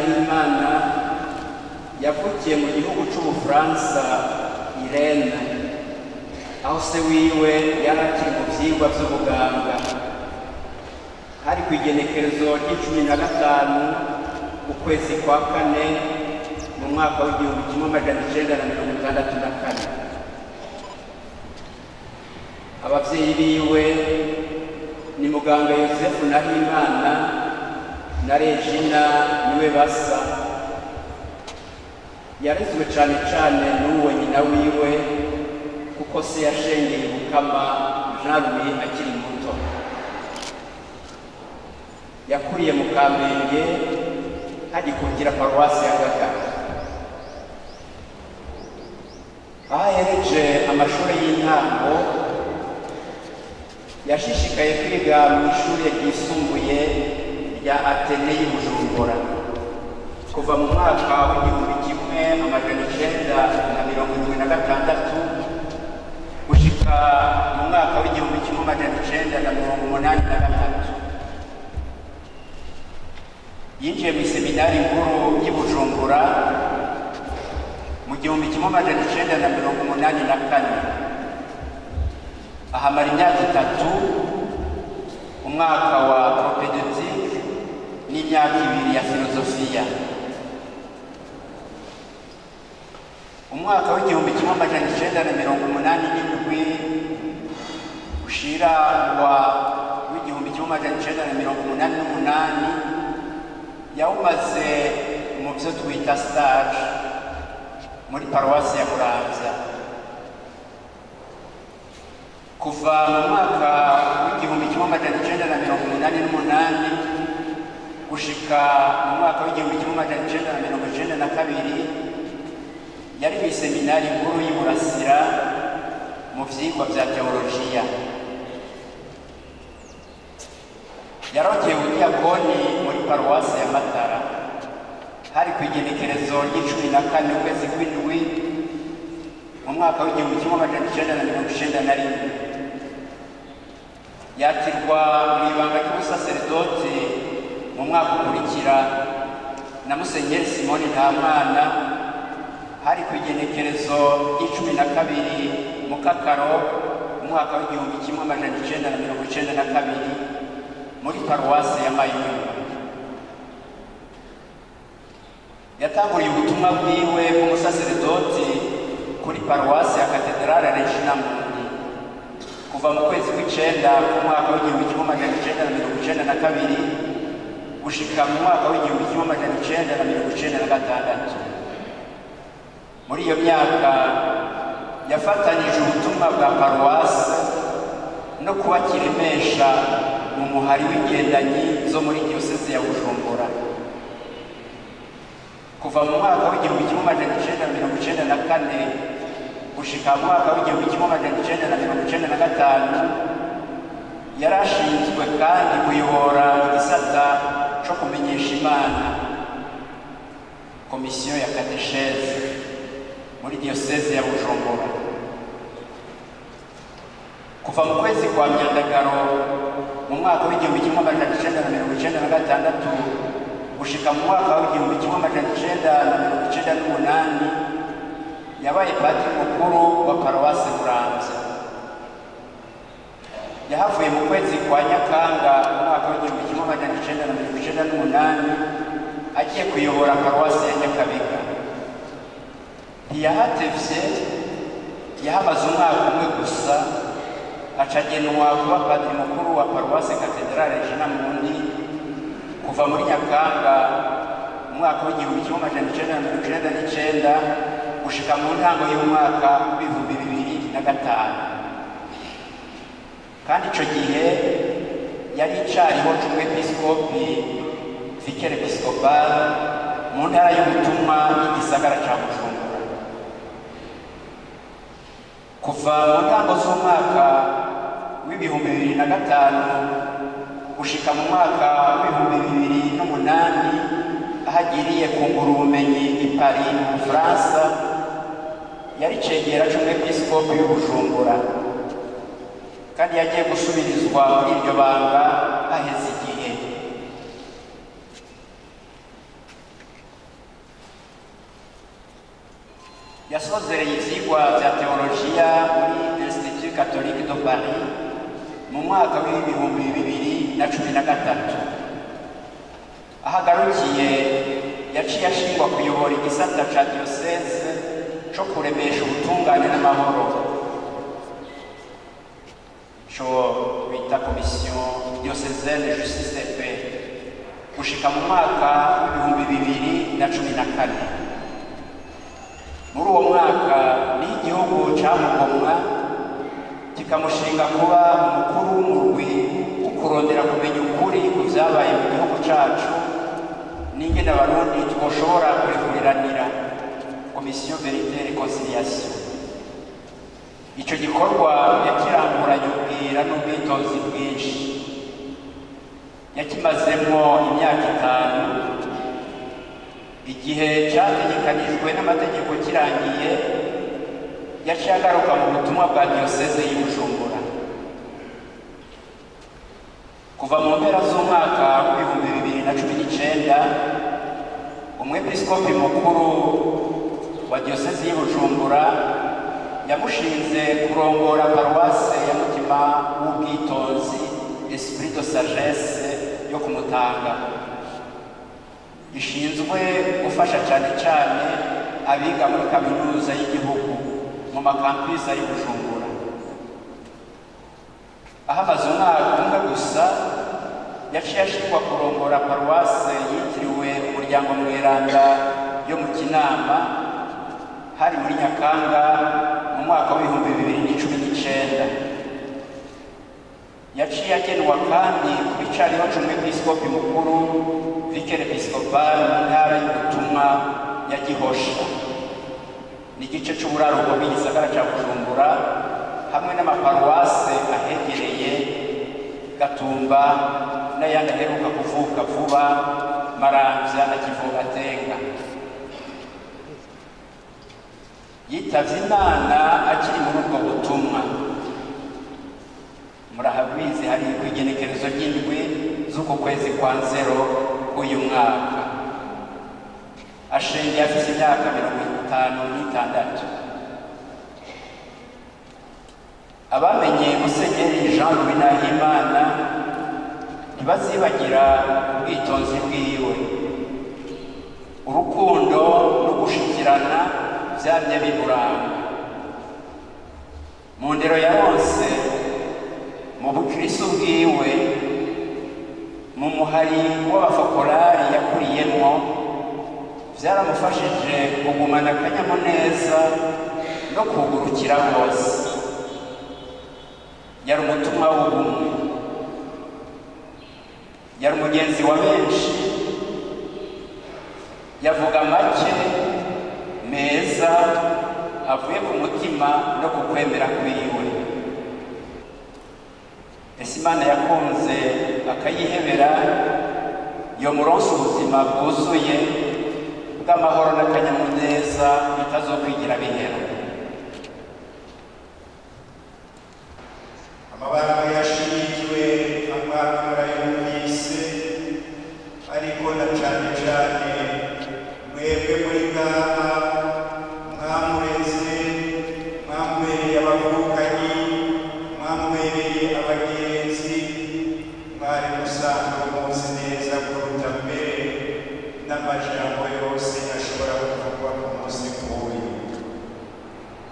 Nahimana yavukiye mu gihugu c'Ubufaransa Irene, aho se wiwe yari akiri mu vyigwa vy'ubuganga. Hari kw'igenekerezo ry'icumi na gatanu ukwezi kwa kane mu mwaka w'1964. Abavyeyi biwe ni muganga Yosefu Nahimana na Regina niwe basa. Yarezwe cane cane n'uwo nyina wiwe, kuko se yashengeye Bukama Jean Louis akiri muto. Yakuriye mu Kamenge, hagikukira paruwasi ya Gagara. Aho ahereje amashuri y'intango, yashishikaye kwiga mu ishuri ryisumbuye rya Athénée y'i Bujumbura kuva mu mwaka w'1976 gushika mu mwaka w'1983. Yinjiye mu seminari nkuru y'i Bujumbura mu 1984, ahamara imyaka 3, umwaka wa propédeutique n'imyaka 2 ya filozofiya. Umwaka w'1987 ushira wa w'1988 yawumaze mu byo twita stage muri paruwasi ya Muramvya. Kuva mu mwaka w'1988 gushika mu mwaka w'1992 yari mu iseminari nkuru y'i Burasira mu vyigwa vya teolojiya. Yarokeye ubudiyakoni muri paruwasi ya Matara, hari ku igenekerezo ry'icumi na kane ukwezi kw'indwi mu mwaka w'1991. Yakirwa mu ibanga ry'ubusaseredoti mu mwaka ukurikira na Musenyeri Simoni Ntamwana, hari ku igenekerezo ry'icumi na kabiri Mukakaro mu mwaka w'1992 muri paruwasi ya Mayuyu. Yatanguriye ubutumwa bwiwe bw'umusaseredoti kuri paruwasi ya Katedrale Regina Mundi kuva mu kwezi kw'icenda k'umwaka w'1992 gushika mu mwaka w'1996. Muri iyo myaka yafatanyije ubutumwa bwa paruwasi no kuba kiremesha mu muhari w'ingendanyi zo muri diyoseze ya Bujumbura. Kuva mu mwaka w'1994 gushika mu mwaka w'1995 yarashinzwe kandi kuyobora igisata co kumenyesha Imana, komisiyo ya catéchèse muri diyoseze ya Bujumbura. Kuva mu kwezi kwa Myandagaro mu mwaka w'1996 gushika mu mwaka w'1998 yabaye padiri mukuru wa paruwasi Muramvya. Yahavuye mu kwezi kwa Nyakanga mu mwaka w'1998 agiye kuyobora paruwasi ya Nyakabiga. Ntiyahatevye, yahamaze umwaka umwe gusa, acagenwa kuba padiri mukuru wa paruwasi Katedrale Regina Mundi kuva muri Nyakanga mu mwaka w'1999 gushika mu ntango y'umwaka w'2005. Kandi ico gihe yari icariho c'umwepiskopi, vicaire épiscopal, mu ntara y'ubutumwa y'igisagara ca Bujumbura. Kuva mu ntango z'umwaka w'2005 gushika mu mwaka w'2008, aho agiriye kungura ubumenyi i Paris mu Bufaransa, yari cegera c'umwepiskopi w'i Bujumbura, kandi yagiye gusubirizwa muri iryo banga haheze igihe. Yasozereye ivyigwa vya teologiya muri Institut Catholique de Paris mu mwaka w'2013. Aho agarukiye yaciye ashingwa kuyobora igisata ca diyoseze co kuremesha ubutungane n'amahoro, co bita Commission diocésaine Justice et Paix, gushika mu mwaka w'2014. Muri uwo mwaka niho igihugu camugomwa kikamushinga kuba umukuru w'umurwi wo kurondera kumenya ukuri ku vyabaye mu gihugu cacu n'ingene Abarundi twoshobora kurekuriranira, Commission Vérité et Réconciliation. Ico gikorwa yakiranguranye ubwira n'ubwitonzi bwinshi. Yakimazemwo imyaka 5. Igihe cyategekanijwe n'amategeko kirangiye, yaciye agaruka mu butumwa bwa diyoseze y'i Bujumbura. Kuva mu mpera z'umwaka w'2019, umwepiskopi mukuru wa diyoseze y'i Bujumbura yamushinze kurongora paruwase ya Mutima w'Ubwitonzi, Esprit de Sagesse, yo kumutanga, ishinzwe gufasha cyane cyane abiga muri kaminuza y'igihugu mu makampisi ari Bujumbura. Aho amaze umwaka umwe gusa, yaciye ashingwa kurongora paruwase yitiriwe Umuryango Mweranda yo mu Kinama, hari muri Nyakanga mu mwaka w'2019. Yaciye agenwa kandi ku bicariho c'umwepiskopi mukuru, vicaire épiscopal, mu ntara y'ubutumwa ya Gihosha, n'igice c'uburaruko bw'igisagara ca Bujumbura hamwe n'amaparuwase ahegereye, Gatumba n'ayandi aheruka kuvuka vuba, Maramvya na Kivugatenga. Yitavye Imana akiri muri ubwo butumwa. Murahabizi, hari kw'igenekerezo ry'indwi z'uku kwezi kwa nzero k'uyu mwaka. Ashengeye afise imyaka 56. Abamenye Musenyeri Jean Louis Nahimana ntibazibagira ubwitonzi bwiwe, urukundo no gushikirana vyamye bimuranga. Mu ndero yaronse, mu bukristo bwiwe, mu muhari w'abafokolari yakuriyemwo, vyaramufashije kugumana akanyamuneza no kugurukira bose. Yari umutumwa w'ubumwe, yari umugenzi wa benshi, yavuga make meza avuye ku mutima no ku kwemera kwiwe. Ese Imana yakunze akayihebera yomuronsa ubuzima bwuzuye bw'amahoro n'akanyamuneza bitazokwigira bihera. Amabanga yashinzwe amwaka murayumvise, ariko na cane cane mwebwe muri ngaha mwamureze, mwamubereye abavukanyi, mwamubereye abagenzi, mwari musanzwe muzi neza kuruta mbere n'amajambo yose ashobora kuvugwa ku munsi nk'uyu.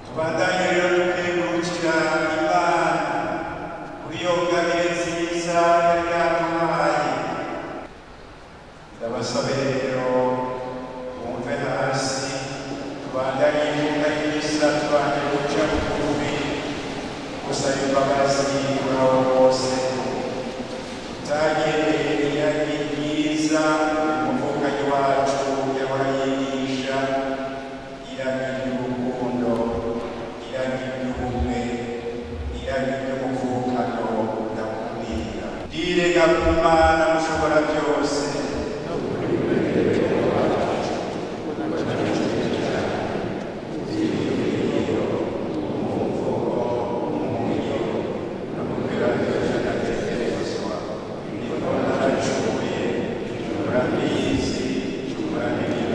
Tubandanye rero dukengurukira Imana kuri iyo ngabire nziza yari yaduhaye. Ndabasabe rero bumve hasi, tubandanye imbuga y'imisa, tubanje guca bugufi gusaba imbabazi kuri abo bose tutagendeye iragi ryiza umuvukanyi wacu yahora yigisha, iragi ry'urukundo, iragi ry'ubumwe, iragi ry'umuvukano ndakumira. Ndirega ku Mana mushobora byose. Urabizi, urabizi.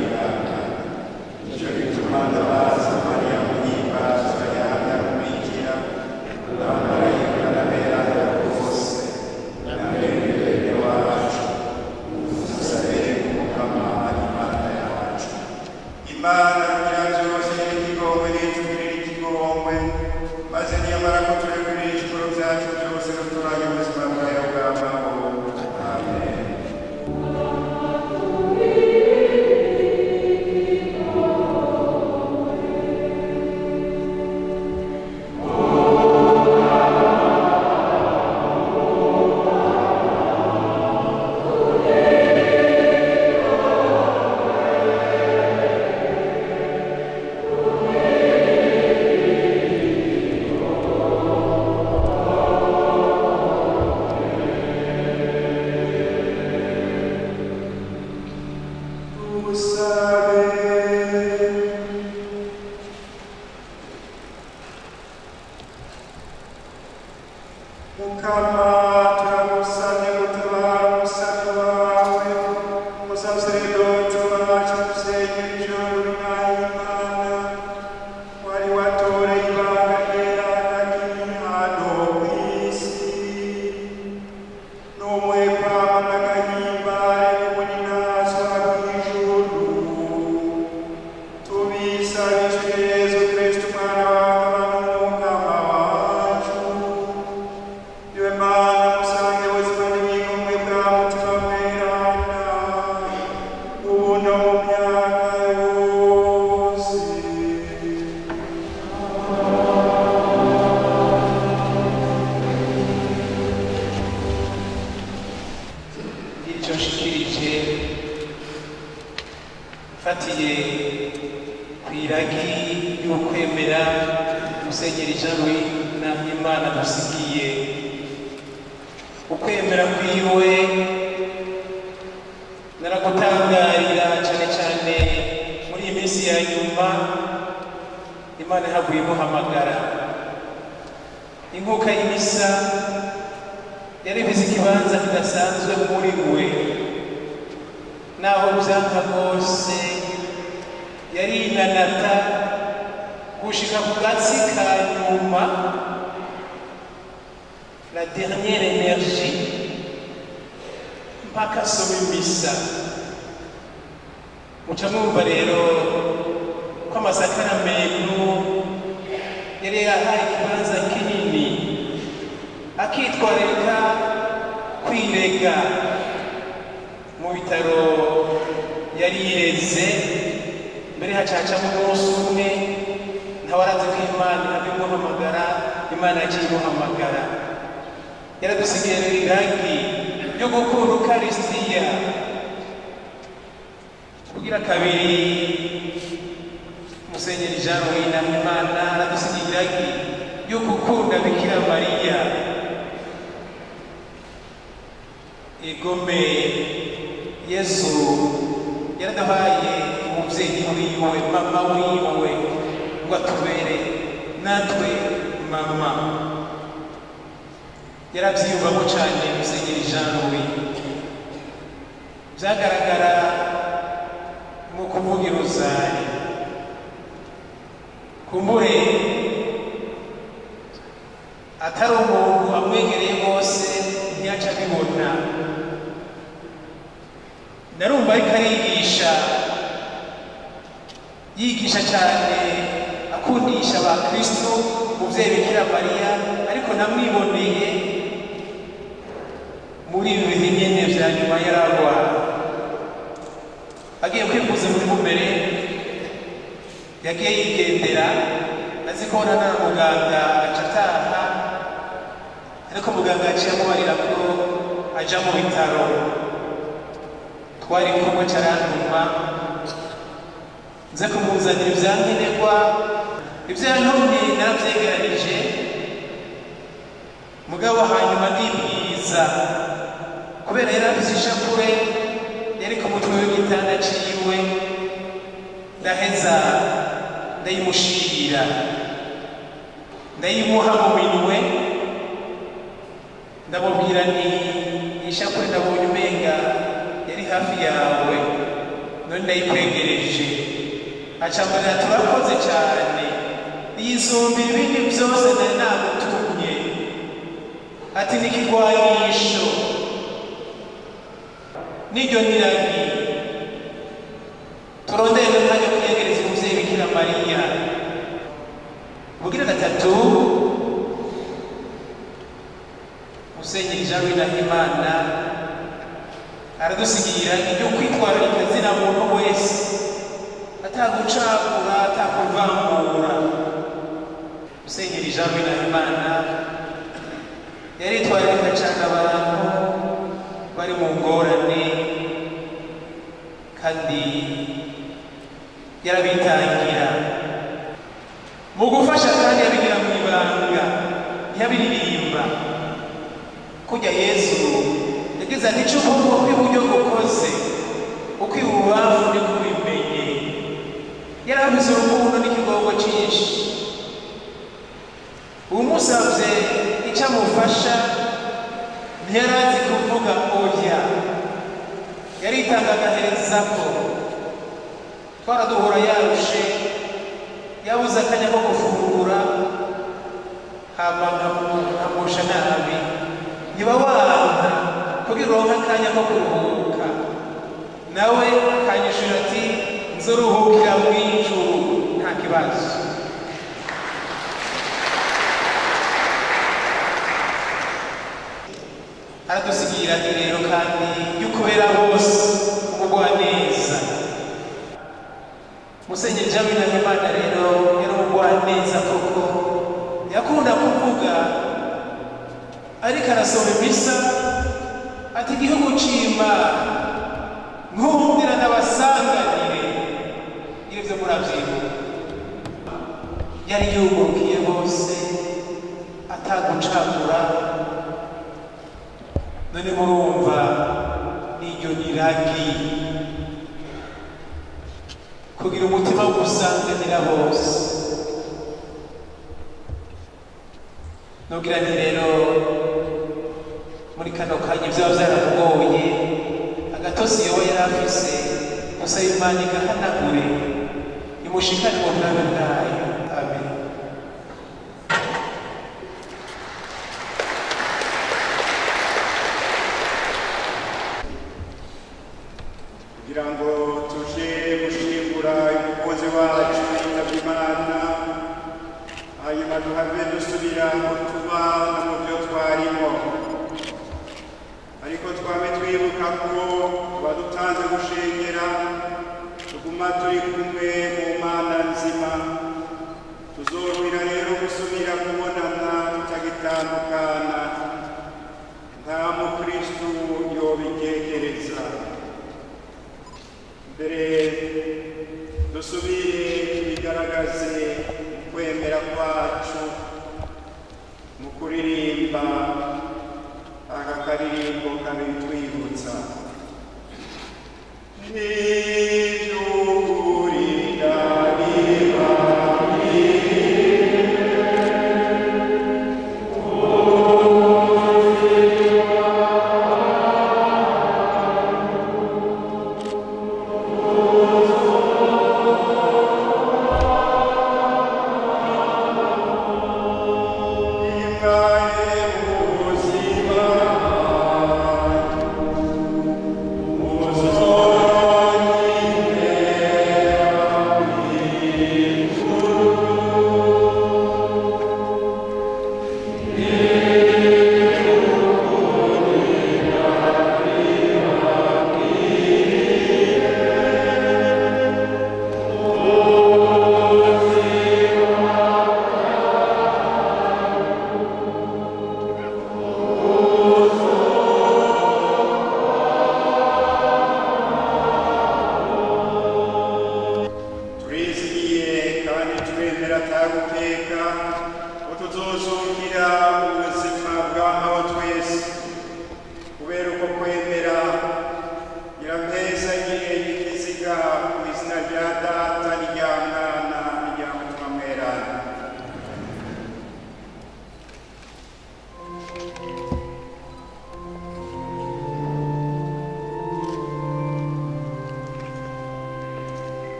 Ubumwe kwama n'agahimbare n'ubuninazwa bw'ijuru. Tubisabishwe Yezu Kristu Mwana wawe n'Umukama wacu. Iwe Mana musange ubuzima n'ibigomwe bwa Mutima Mweranda, ubu no mu myaka yose. Icyo nshikirije mfatiye ku iragi y'ukwemera Musenyeri Jean Louis Nahimana dusigiye, ukwemera kwiwe naragutangarira cyane cyane muri iyi minsi ya nyuma. Imana ihaguye imuhamagara, inkuka y'imisa yari ifise ikibanza kidasanzwe muri we, naho byanka rwose yarinanata gushika ku gatsi ka nyuma, la dernière énergie, mpaka asoma imisa. Muca mwumva rero ko amasakaramentu yari yahaye ikibanza kinini, akitwararika kwirega mu bitaro yari yireze mbere, hacacamo umunsi umwe ntawarazi ko Imana abimuhamagara. Imana yaciye imuhamagara. Yaradusigiye rero iragi ryo gukunda ukarisitiya. Kugira kabiri, Musenyeri Jean Louis Nahimana aradusigiye iragi ryo gukunda Bikira Mariya. Igome, Yesu yaraduhaye umubyeyi wiwe, mama wiwe, ngo atubere natwe mama. Yarabyiyumvamo cyane Musenyeri Jean Louis, byagaragara mu kuvuga irozari. Kumbure atari umuntu amwegereye rwose ntiyaca abibona. Narumva ariko arigisha, yigisha cyane, akundisha abakristo umuvyeyi Bikira Mariya, ariko namwiboneye muri ibi bihe nyene vya nyuma yaragwara, agiye kwivuza muri Bumbere. Yagiye yigendera, azi ko na muganga aca ataha, ariko muganga yaciye amubarira ko aja mu bitaro. Twari kumwe, carantuma nze kumuzanira ivyankenerwa. Ivyo yantumye naravyegeranije, mugabo hanyuma ndibwiriza, kubera yari afise ishapure yari ku mutwe w'igitanda ciwe, ndaheza ndayimushira, ndayimuha mu minwe, ndamubwira nti: "Ishapure ndabonye umenga yari hafi yawe, none ndayikwegereje." Acambwira: "Turakoze cyane, yisumbira ibindi byose nari nagutumye." Ati: "N'ikigwanisho n'iryo niragi, turondere n'akanya kwiyegereza umuvyeyi Bikira Mariya." Bugira gatatu, Musenyeri Jean Louis Nahimana aradusigira ibyo kwitwararika zina muntu wese, atagucagura, atakuvangura. Musenyeri Jean Louis Nahimana yaritwararika cyane abantu bari mu ngorane, kandi yarabitangira mu gufasha, kandi yabigira mu ibanga, ntiyabiririmba. Kujya Yesu yagize ati: "Icyo ukuboko kw'iburyo gukoze, ukw'ibubamfu ntikubimenye." Yari afise urukundo n'ikigongo cyinshi. Umusabye icyo amufasha ntiyari azi kuvuga oya, yaritanga agaherezako. Twaraduhura yarushe, yabuze akanya ko gufungura, hama nkamusha nabi ntiba wanka. Kugira uronke akanya ko kuruhuka. Nawe akanyishura ati nzoruhukira mu ijuru nta kibazo. Aradusigira rero kandi y'ukubera bose umugwaneza. Musenyeri Jean Nahimana rero yari umugwaneza koko, yakunda kuvuga ariko arasoma imisa ati igihugu c'Imana nkundira n'abasanganire. Ivyo muravyibuka, yari yugurukiye bose atagucagura. None murumva n'iryo niragi kugira umutima wo gusanganira bose. Nogira nti rero muri kano kanya ivyaba vyaramugoye, agatosi yoba yari afise, gusaba Imana igahanagure imushikane mu bwami bwayo. Amen. Kugira ngo tuje gushingura umukozi wacu yitabye Imana, hanyuma duhave dusubira aho tuba no mu byo twarimo, ariko twame twibuka ko abadutanze gushengera tuguma turi kumwe mu Mana nzima. Tuzohwira rero gusubira kubonana tutagitandukana. Nta mukristu yobitekereza. Mbere dusubire tubigaragaze mu kwemera kwacu mu kuririmba aka karirimbo kabitwibutsa. Nijuri ndabibabwiye, ingahe ubuzima.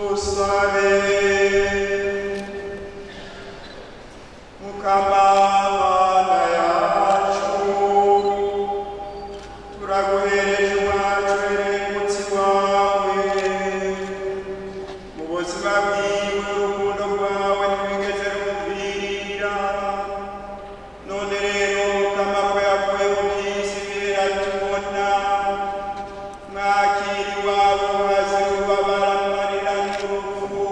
Dusabe. Mukama Mana yacu, turaguhereje umwacu erengutsi wawe. Mu buzima bwiwe urukundo rwawe ntiwigeze rumupfira. None rero Mukama ko yavuye mu by'isi biratubona, mwakiri iwabo hazira ubabara amarira n'urupfu,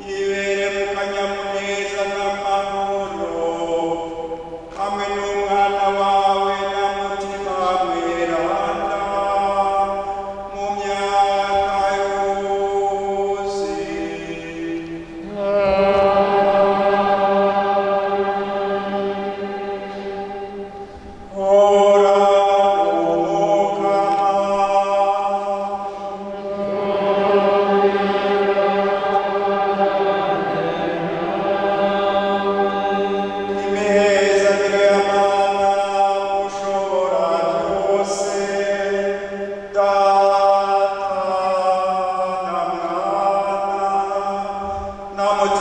yibere mu kanyamuneza n'amahoro, hamwe n'umwana wawe na Mutima Mweranda, mu myaka yose. Ora Mukama. Imihezagiro y'Imana mushobora byose, Data na Mwana na Mutima.